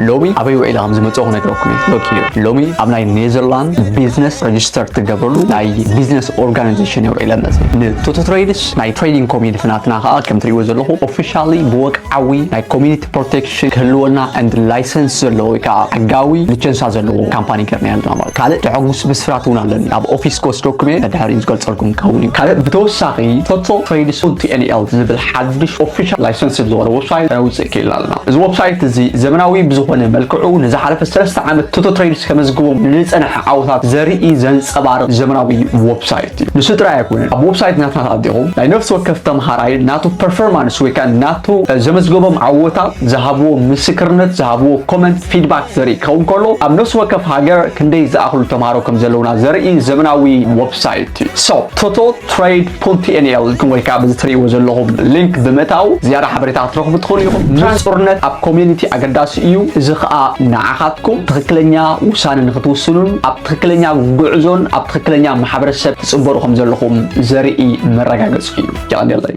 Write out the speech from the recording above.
ሎሚ ኣበይ ውዒለ ከም ዝመፅኦ ክነግረኩም እየ። Look here፣ ሎሚ ኣብ ናይ ኔዘርላንድ ቢዝነስ ረጅስተር ትገብረሉ ናይ ቢዝነስ ኦርጋናይዜሽን እየ ውዒለ መፅእ። ንቶቶ ትሬድስ ናይ ትሬዲንግ ኮሚኒቲ ናትና ከዓ ከም ትሪእዎ ዘለኹም ኦፊሻሊ ብወግዓዊ ናይ ኮሚኒቲ ፕሮቴክሽን ክህልወና and ላይሰንስ ዘለዎ ወይ ከዓ ሕጋዊ ሊቸንሳ ዘለዎ ካምፓኒ ገርና ኣለና ማለት። ካልእ ደሐጉስ ብስራት እውን ኣለኒ። ኣብ ኦፊስ ክወስደኩም እየ፣ ድሕሪኡ ዝገልፀልኩም ክኸውን እዩ። ካልእ ብተወሳኺ ቶቶ ትሬድስ ቲ ኤን ኤል ዝብል ሓድሽ ኦፊሻል ላይሰንስ ዝወረ ዌብሳይት ከነውፅእ ክኢልና ኣለና። እዚ ዌብሳይት እዚ ዘመናዊ ብዝኾነ መልክዑ ንዝሓለፈ ሰለስተ ዓመት ቶቶ ትሬድስ ከመዝግቦም ንዝፀንሐ ዓወታት ዘርኢ ዘንፀባርቕ ዘመናዊ ዌብሳይት እዩ። ንሱ ጥራይ ኣይኮነን፣ ኣብ ዌብሳይት ናትና ተኣቲኹም ናይ ነፍሲ ወከፍ ተምሃራይ ናቱ ፐርፎርማንስ ወይ ከዓ ናቱ እ፣ ዘመዝገቦም ዓወታት ዝሃብዎ ምስክርነት ዝሃብዎ ኮመንት ፊድባክ ዘርኢ ክኸውን ከሎ ኣብ ነፍሲ ወከፍ ሃገር ክንደይ ዝኣኽሉ ተምሃሮ ከም ዘለውና ዘርኢ ዘመናዊ ዌብሳይት እዩ። So ቶቶ ትሬድ ፖንት ኤን ኤል ወይ ከዓ በዚ ትርእይዎ ዘለኹም ሊንክ ብምእታው ዝያዳ ሓበሬታ ክትረኽቡ ትኽእሉ ኢኹም። ንጹርነት ኣብ ኮሚኒቲ ኣገዳሲ እዩ። እዚ ኸኣ ንዓኻትኩም ትኽክለኛ ውሳነ ንኽትውስኑን ኣብ ትኽክለኛ ጉዕዞን ኣብ ትኽክለኛ ማሕበረሰብ ትጽንበሩ ከም ዘለኹም ዘርኢ መረጋገጺ እዩ። የቐንየለይ።